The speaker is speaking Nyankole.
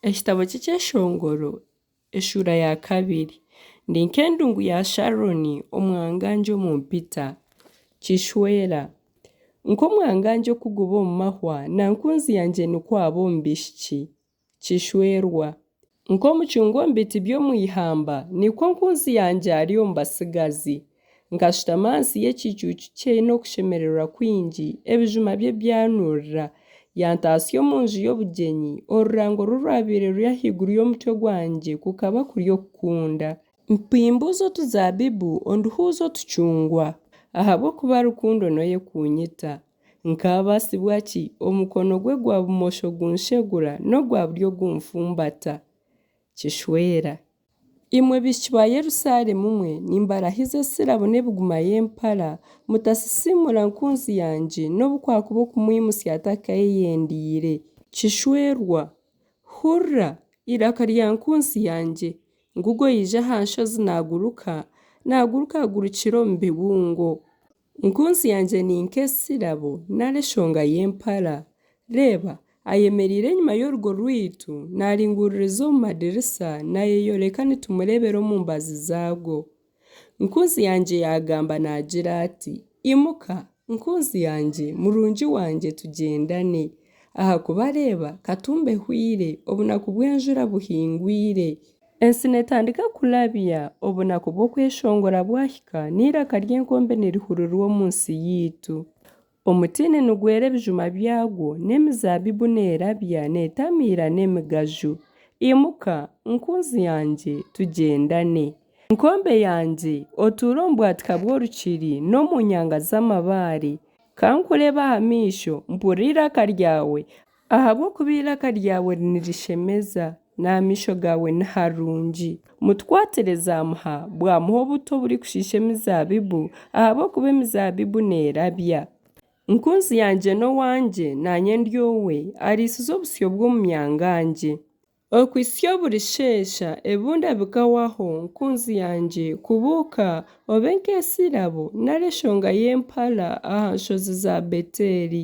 Ekitabo ky'Ekyeshongoro eshuura ya kabiri. Ndi nk'endungu ya Sharooni, omwangangye omu mpita. Kishwera. Nk'omwangangye oku guba omu mahwa, na nkunzi yangye nikwo aba omu baishiki. Kishwerwa. Nk'omucungwa omu biti by'omu ihamba, nikwo nkunzi yangye ari omu batsigazi. Nkashutama ahansi y'ekicucu kye n'okushemererwa kwingi, ebijuma bye byanurira. Yantaasya omu nju y'obugyenyi, orurango ru rwabaire ruri ahaiguru y'omutwe gwangye kukaba kuri okukunda. Mpimbuza otuzaabibu, onduhuuze otucungwa, ahabw'okuba rukundo n'ey'okunyita. Nkaabaasibwa ki, omukono gwe gwa bumosho gunshegura, n'ogwa buryo gunfumbata. Kishwera. Imwe baishiki ba Yerusalemu mwe, nimbarahiza esirabo n'ebiguma y'empara, mutasisiimura nkunzi yangye, nobu kwakuba okumwimutsya atakaeyendeire. Kishwerwa. Hurira! Eiraka rya nkunzi yangye! Ngugwo yaija aha nshozi naaguruka, naaguruka agurukira omu bibungo. Nkunzi yangye ni nk'esirabo nari eshonga y'empara. Reeba, ayemereire enyima y'orugo rwaitu, naaringuririza omu madirisa, naayeyoreka nitumureebera omu mbazi zaago. Nkunzi yangye yaagamba naagira ati, Imuka, nkunzi yangye, murungi wangye, tugyendane. Ahakuba reeba, katumba ehwaire, obunaku bw'enjura buhingwire. Ensi neetandika kurabya, obunaku bw'okweshongora bwahika, n'eiraka ry'enkombe nirihurirwa omu nsi yaitu. Omutiini nigwera ebijuma byagwo, n'emizaabibu neerabya, neetamiira n'emigaju. Imuka, nkunzi yangye, tugyendane. Nkombe yangye, otuure omu bwatika bw'orukiri, n'omu nyanga z'amabaare. Ka nkureebe aha maisho, mpurire eiraka ryawe, Ahabw'okuba eiraka ryawe nirishemeza, n'amaisho gaawe ni harungi. Mutwatire zaamuha, bwamuha obuto oburikushiisha emizaabibu, ahabw'okuba emizaabibu neerabya. Nkunzi yangye n'owangye, naanye ndi owe, ariisize obusyo bw'omu myangangye. Okuhitsya obu risheesha, ebibunda bikahwaho, nkunzi yangye, kubuuka, obe nk'esirabo nari eshonga y'empara aha nshozi za Beteli.